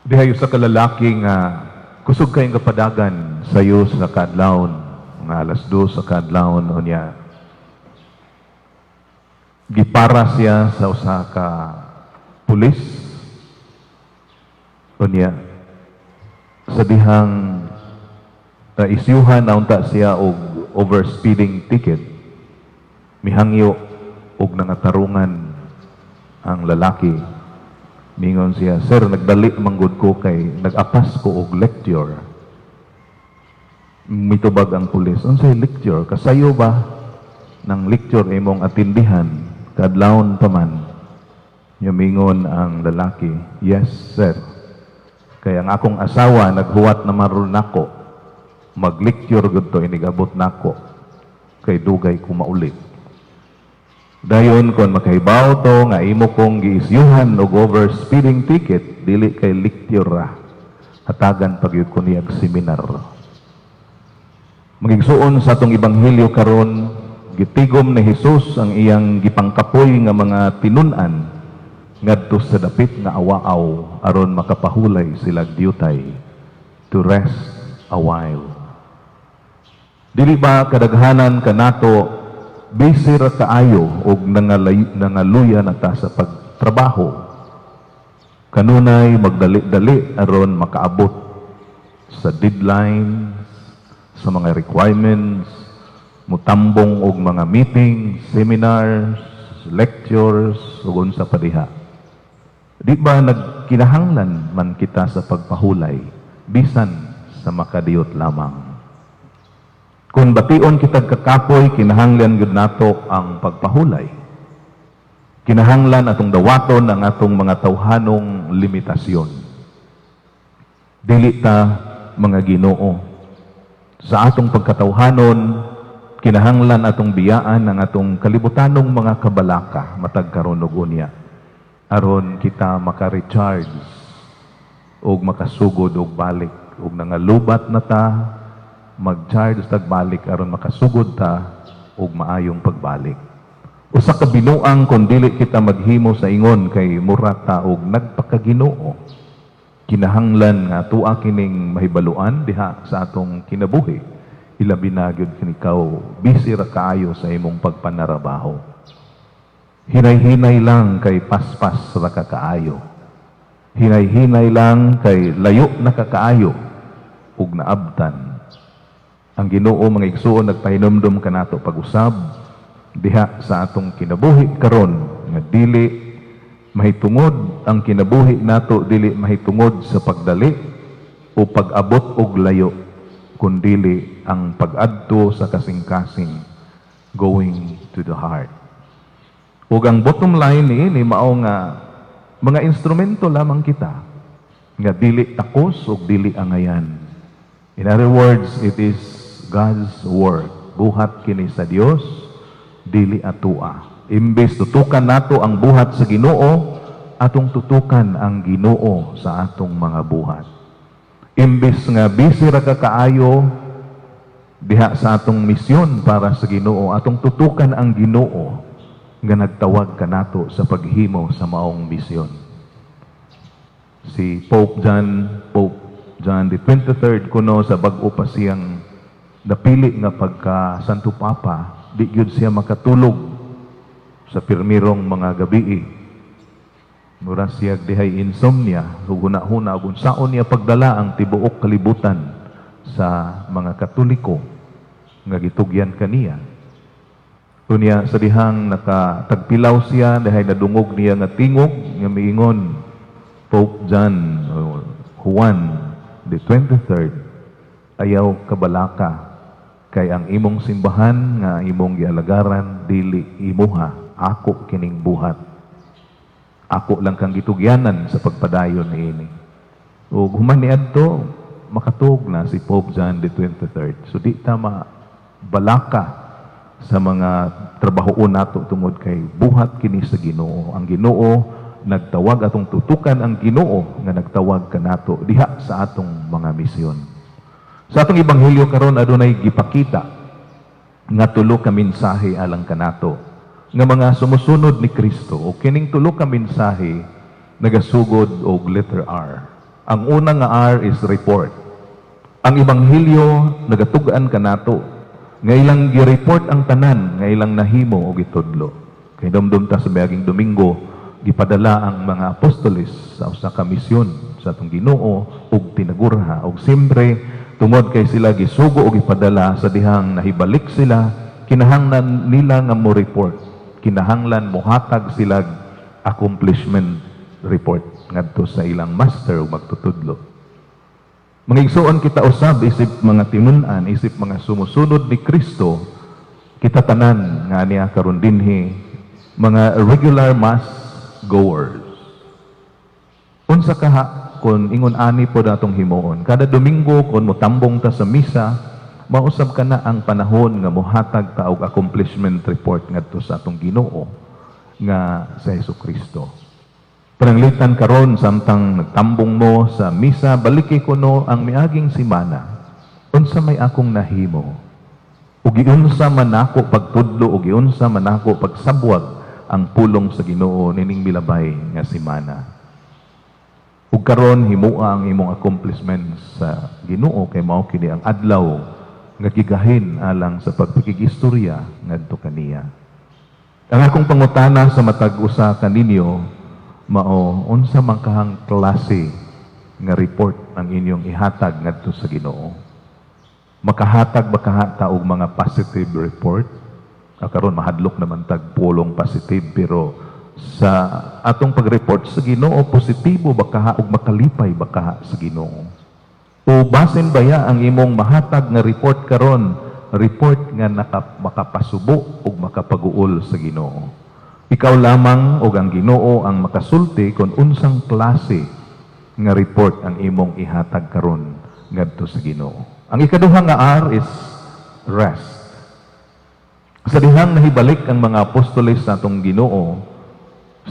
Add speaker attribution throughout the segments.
Speaker 1: Dihay usa ka lalaki nga kusog kayong kapadagan sayo sa kaadlawon, mga 2:00 sa kaadlawon. Unya gipara siya sa usa ka pulis. Unya sa dihang isyuhan na unta siya og overspeeding ticket, mihangyo og nangatarungan ang lalaki. Mingon siya, "Sir, nagdali manggod ko kay nag-apas ko og lecture." Mitubag ang pulis, "Unsay lecture? Kasayo ba ng lecture imong atindihan? Kadlawon pa man." Mingon ang lalaki, "Yes, sir. Kay ang akong asawa naghuwat na maron nako. Mag-lecture gud to inigabot nako. Kay dugay ko mauli. Dayon kon makahibaw to nga imo kong giisyuhan og overspeeding ticket, dili kay lecture ra. Hatagan pa gyud ko niyag seminar." Mga igsuon, sa atong ebanghelyo karon, gitigom ni Jesus ang iyang gipangkapoy nga mga tinun-an ngadto sa dapit nga awaaw aron makapahulay sila diyutay, to rest a while. Dili ba kadaghanan kanato busy ra kaayo og nangaluya na ta sa pagtrabaho? Kanunay magdali-dali aron makaabot sa deadlines, sa mga requirements, mutambong og mga meetings, seminars, lectures, ug unsa pa diha. Di ba nagkinahanglan man kita sa pagpahulay bisan sa makadiyot lamang? Kung bation kitag kakapoy, kinahanglan gyud nato ang pagpahulay. Kinahanglan atong dawaton ang atong mga tawhanong limitasyon. Dili ta mga Ginoo. Sa atong pagkatawhanon, kinahanglan atong biyaan ang atong kalibutanong mga kabalaka matag karon ug unya aron kita maka-recharge ug makasugod og balik. Ug nangalubat na ta, mag-charge tag balik aron makasugod ta og maayong pagbalik. Usa ka binuang kon dili kita maghimo sa ingon kay mura ta og nagpakaginoo. Kinahanglan nga tua kining mahibaluan diha sa atong kinabuhi. Ilabi na gyud kung ikaw busy ra kaayo sa imong pagpanarabaho. Hinay-hinay lang kay paspas ra ka kaayo. Hinay-hinay lang kay layo na ka kaayo ug naabtan. Ang Ginoo, mga igsuon, nagpahinumdom kanato pag-usab diha sa atong kinabuhi karon nga dili mahitungod ang kinabuhi nato, dili mahitungod sa pagdali o pag-abot og layo, kundili ang pag-adto sa kasing-kasing, going to the heart. Ug ang bottom line niini mao nga mga instrumento lamang kita nga dili takos ug dili angayan. In other words, it is God's work. Buhat kini sa Dios, dili atua. Imbes tutukan nato ang buhat sa Ginoo, atong tutukan ang Ginoo sa atong mga buhat. Imbes nga busy ra ka kaayo diha sa atong misyon para sa Ginoo, atong tutukan ang Ginoo nga nagtawag kanato sa paghimo sa maong misyon. Si Pope John the 23rd kuno, sa bag-o pa siyang napili nga pagka Santo Papa, di gyud siya makatulog sa pirmirong mga gabii. Mura siya dihay insomnia, ug huna-huna ug unsaon niya pagdala ang tibuok kalibutan sa mga Katoliko nga gitugyan kaniya. Unya sa dihang nakatagpilaw siya, dihay nadungog niya nga tingog nga miingon, "Pope John o Juan the 23rd, ayaw kabalaka kay ang imong simbahan nga imong gialagaran dili imuha, ako kining buhat. Ako lang kang gitugyanan sa pagpadayon niini." Ug human niadto, makatuog na si Pope John the 23rd. So di ta balaka sa mga trabahoon nato tungod kay buhat kini sa Ginoo. Ang Ginoo nagtawag, atong tutukan ang Ginoo nga nagtawag kanato diha sa atong mga misyon. Sa atong ebanghelyo karon, adunay gipakita nga tulo ka mensahe alang kanato nga mga sumusunod ni Kristo, o kining tulo ka mensahe nagasugod og letter R. Ang una nga R is report. Ang Ebanghelyo nagatug-an kanato nga ilang gi-report ang tanan nga ilang nahimo o gitudlo. Kay dumdum ta sa miaging Domingo, gipadala ang mga apostoles sa usa ka misyon sa atong Ginoo ug tinagurha, ug siyempre tungod kay sila gisugo o gipadala, sa dihang nahibalik sila, kinahanglan nila nga mo report, kinahanglan mohatag sila accomplishment report ngadto sa ilang master ug magtutudlo. Mga igsoon, kita usab isip mga tinun-an, isip mga sumusunod ni Kristo, kita tanan nga niya karon dinhi mga regular mass goers. Unsa kaha kung ingon ani po natong himuon? Kada Domingo kung motambong ta sa misa, mausab kana ang panahon nga mohatag ta og accomplishment report ngadto sa atong Ginoo nga sa Hesus Kristo. Pananglitan karon, samtang nagtambong mo sa misa, baliki kuno ang miaging simana. Unsa may akong nahimo? Ug giunsa man nako pagtudlo ug giunsa man nako pagsabwag ang pulong sa Ginoo nining milabay nga simana? Ug karon himua ang imong accomplishments sa Ginoo kay mao kini ang adlaw nga gigahin alang sa pagpakigistorya ngadto kaniya. Ang akong pangutana sa matag usa kaninyo mao, unsa man kahang klase nga report ang inyong ihatag ngadto sa Ginoo? Makahatag ba kaha ta og mga positive report? Ah, karon mahadlok naman tag pulong positive, pero sa atong pag-report sa Ginoo, positibo ba kaha ug makalipay ba kaha sa Ginoo? O basin baya ang imong mahatag nga report karon, report nga makapasubo ug makapaguol sa Ginoo? Ikaw lamang ug ang Ginoo ang makasulti kung unsang klase nga report ang imong ihatag karon ngadto sa Ginoo. Ang ikaduha nga R is rest. Sa dihang nahibalik ang mga apostoles sa atong Ginoo,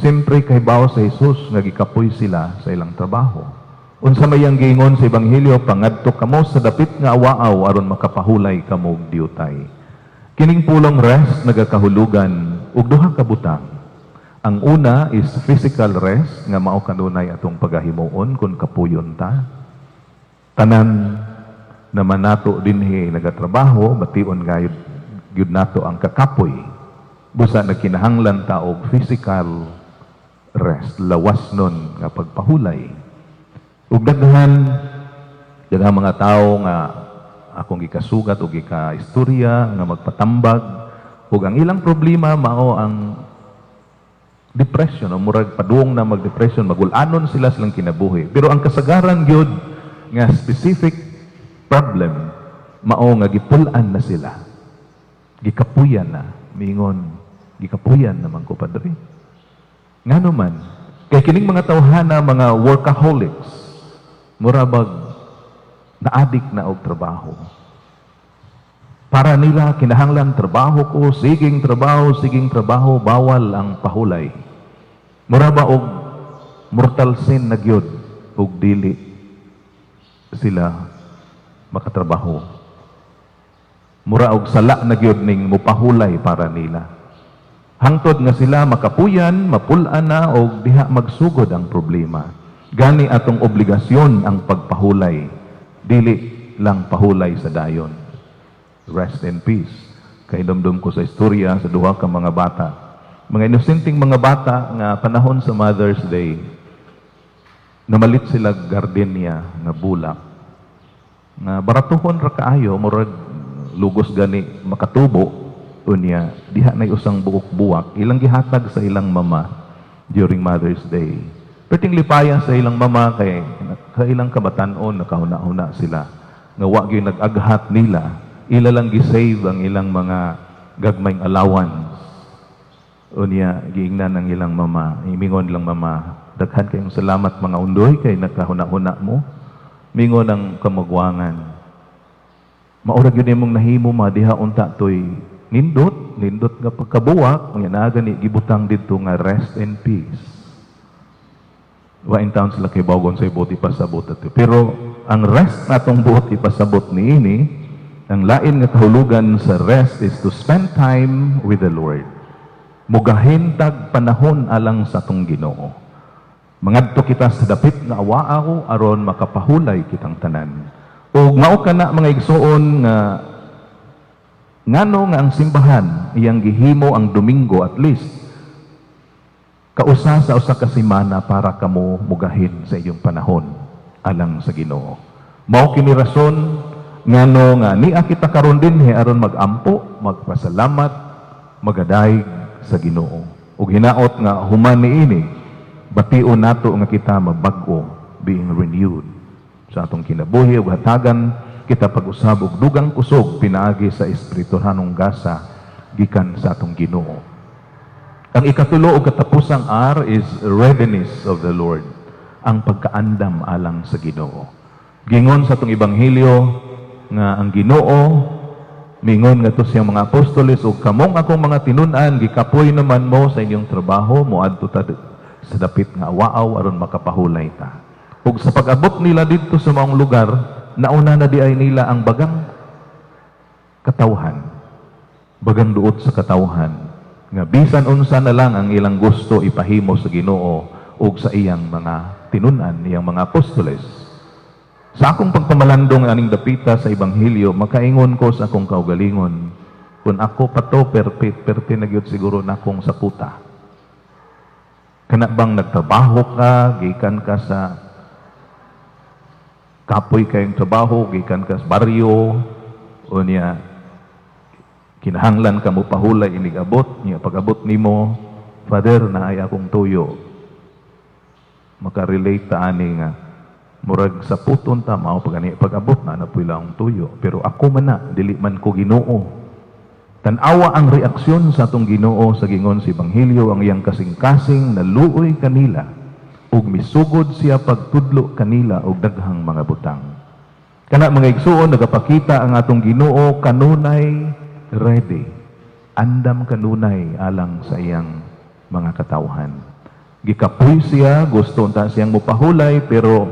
Speaker 1: siyempre kahibaw sa Jesus nga gikapoy sila sa ilang trabaho. Unsa may ang giingon sa Ebanghelyo? "Pangadto kamo sa dapit nga awaaw aron makapahulay kamo og diutay." Kining pulong rest nagakahulugan og duha ka butang. Ang una is physical rest nga mao kanunay atong pagahimuon kung kapuyon ta. Tanan naman nato dinhi nagatrabaho, bation gayud gyud nato ang kakapoy. Busa nagkinahanglan ta og physical rest, lawas nun nga pagpahulay. Ug daghan daghang mga tawo nga akong gikasugat o gikaistorya nga magpatambag ug ang ilang problema mao ang depression o murag padung na mag-depression, magul-anon sila silang kinabuhi. Pero ang kasagaran gyud nga specific problem mao nga gipul-an na sila. Gikapuyan na, miingon, "Gikapuyan naman ko, Padre." Ngano man? Kay kining mga tawhana, mga workaholics, mura bag na-addict na og trabaho. Para nila kinahanglan trabaho ko, siging trabaho, siging trabaho, bawal ang pahulay. Mura ba og mortal sin na gyud og dili sila makatrabaho? Mura og sala na gyud ning mupahulay para nila. Hangtod nga sila makapuyan, mapul-an na og diha magsugod ang problema. Gani atong obligasyon ang pagpahulay, dili lang pahulay sa dayon. Rest in peace. Kahinumdum ko sa istorya sa duha ka mga bata. Mga inosenteng mga bata nga panahon sa Mother's Day, namalit sila gardenia nga bulak. Nga baratuhon ra kaayo, murag lugos gani makatubo, unya diha nay usang buok buwak ilang gihatag sa ilang mama during Mother's Day. Perting lipaya sa ilang mama kay sa ilang kabatan-on nakahuna-huna sila nga wa gyud nag-aghat nila, ila lang gi-save ang ilang mga gagmayng allowance. Unya giingnan ang ilang mama, imingon lang mama, "Daghan kayong salamat, mga undoy, kay nakahuna-huna mo." Mingon ang kamagwangan, "Mao ra gyud imong nahimo, ma, diha unta toy nindot, nindot nga pagkabuwak, unya naa gani gibutang didto nga 'Rest in peace.'" Wa in town sila kay bawgon sa buot ipasabot ato. Pero ang rest natong buot ipasabot niini, ang lain nga kahulugan sa rest is to spend time with the Lord. Mugahin tag panahon alang sa atong Ginoo. Mangadto kita sa dapit nga awaaw aron makapahulay kitang tanan. Ug mao kana, mga igsuon, nga ngano nga ang simbahan iyang gihimo ang Domingo at least kausa sa usa ka semana para kamo mugahin sa inyong panahon alang sa Ginoo. Mao kini rason ngano nga nia kita karon dinhi aron magampo, magpasalamat, magadayeg sa Ginoo. Ug hinaot nga human niini, bation nato nga kita mabag-o, being renewed sa atong kinabuhi ug hatagan kita pag-usab og dugang kusog pinaagi sa espirituhanong gasa gikan sa atong Ginoo. Ang ikatulo ug katapusang R is readiness of the Lord, ang pagkaandam alang sa Ginoo. Gingon sa atong ebanghelyo nga ang Ginoo mingon ngadto sa iyang mga apostoles, "Ug kamong akong mga tinun-an, gikapoy naman mo sa inyong trabaho, moadto ta sa dapit nga awaaw aron makapahulay ta." Ug sa pag-abot nila didto sa maong lugar, nauna na diay nila ang bagang katawhan, bagang duot sa katawhan nga bisan unsa na lang ang ilang gusto ipahimo sa Ginoo ug sa iyang mga tinun-an, iyang mga apostoles. Sa akong pagpamalandong aning dapita sa ebanghelyo, makaingon ko sa akong kaugalingon, kung ako pa to, perfect, perte na gyud siguro na akong saputa. Kana bang nagtrabaho ka, gikan ka sa kapoy kayong trabaho, gikan ka sa baryo, o niya, kinahanglan ka mo pahulay inig abot, niya pag-abot nimo, "Father, naay akong tuyo." Makarelate ta ani nga, murag sa puton ta, mao pag ani pag-abot na napuy lang tuyo. Pero ako man na, dili man ko Ginoo. Tan-awa ang reaksyon sa atong Ginoo sa gingon sa ebanghelyo, ang iyang kasing-kasing naluoy kanila ug misugod siya pagtudlo kanila og daghang mga butang. Kana, mga igsuon, nagapakita ang atong Ginoo kanunay ready. Andam kanunay alang sa iyang mga katawhan. Gikapoy siya, gusto unta siyang mupahulay, pero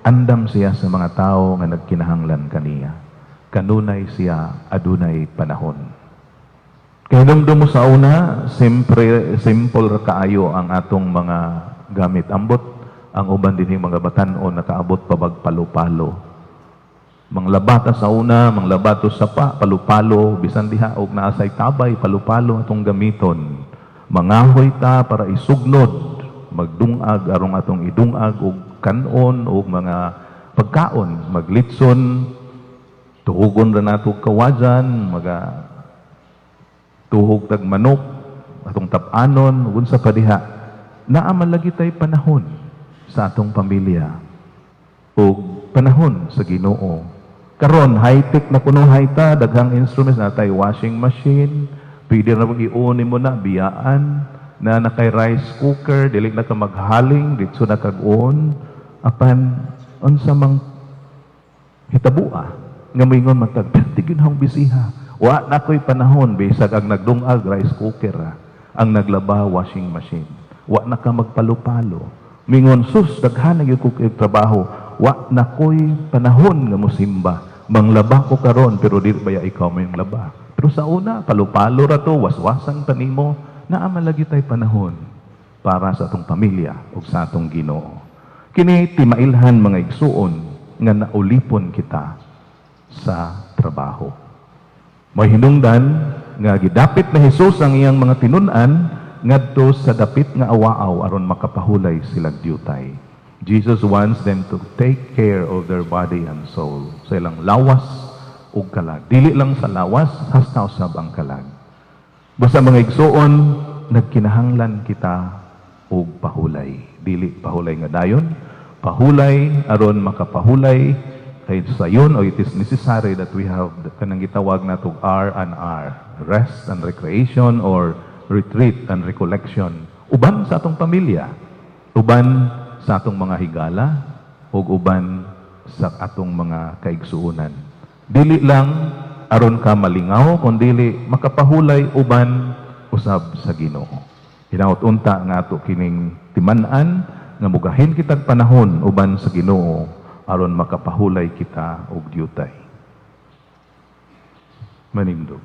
Speaker 1: andam siya sa mga tao nga nagkinahanglan kaniya. Kanunay siya adunay panahon. Kay mo sa una, siyempre, simple ra kaayo ang atong mga gamit. Ambot, ang uban din mga batan-on nakaabot pa bag palo-palo. Manglaba ta sa una, manglaba ta sa pa, palo-palo, bisan diha og naa say tabay, palo-palo atong gamiton. Mangahoy ta para isugnod, magdungag arong atong idungag og kanon og mga pagkaon, maglitson, tuhugon ra nato kawajan, maga tuhog tag manok, atong tap-anon, ug unsa pa diha. Naa man lagi tay panahon sa atong pamilya ug panahon sa Ginoo. Karon high-tech na kuno ta, daghang instruments na tay, washing machine, pwede na pag i-on mo na biyaan na nakay rice cooker, dili na ka maghaling, ditso na kag on. Apan unsa mang hitabua nga moingon man tag perti ginhong bisiha. Wa na ko'y panahon, bisag ang nagdungag rice cooker, ang naglaba washing machine. Wa na ka magpalo-palo. Mingon, "Sus, daghan na gyud ko kay trabaho. Wa na ko'y panahon nga mosimba. Manglaba ko karon, pero dili baya ikaw may laba?" Pero sa una, palo-palo ra to, waswasan pa nimo, naa man lagi tay panahon para sa atong pamilya ug sa atong Ginoo. Kini timailhan, mga igsuon, nga naulipon kita sa trabaho. May hinungdan nga gidapit ni Jesus ang iyang mga tinun-an ngadto sa dapit nga awaaw aron makapahulay sila diutay. Jesus wants them to take care of their body and soul. Sa ilang lawas ug kalag. Dili lang sa lawas, hasta usab ang kalag. Basta, mga igsuon, nagkinahanglan kita og pahulay. Dili pahulay nga dayon, pahulay aron makapahulay kay sayon o it is necessary that we have kanang gitawag nato R and R, rest and recreation or retreat and recollection, uban sa atong pamilya, uban sa atong mga higala ug uban sa atong mga kaigsuonan. Dili lang aron ka malingaw, kundili makapahulay uban usab sa Ginoo. Hinaot unta nga ato kining timan-an nga mugahin kitag panahon uban sa Ginoo aron makapahulay kita og diutay. Manindog.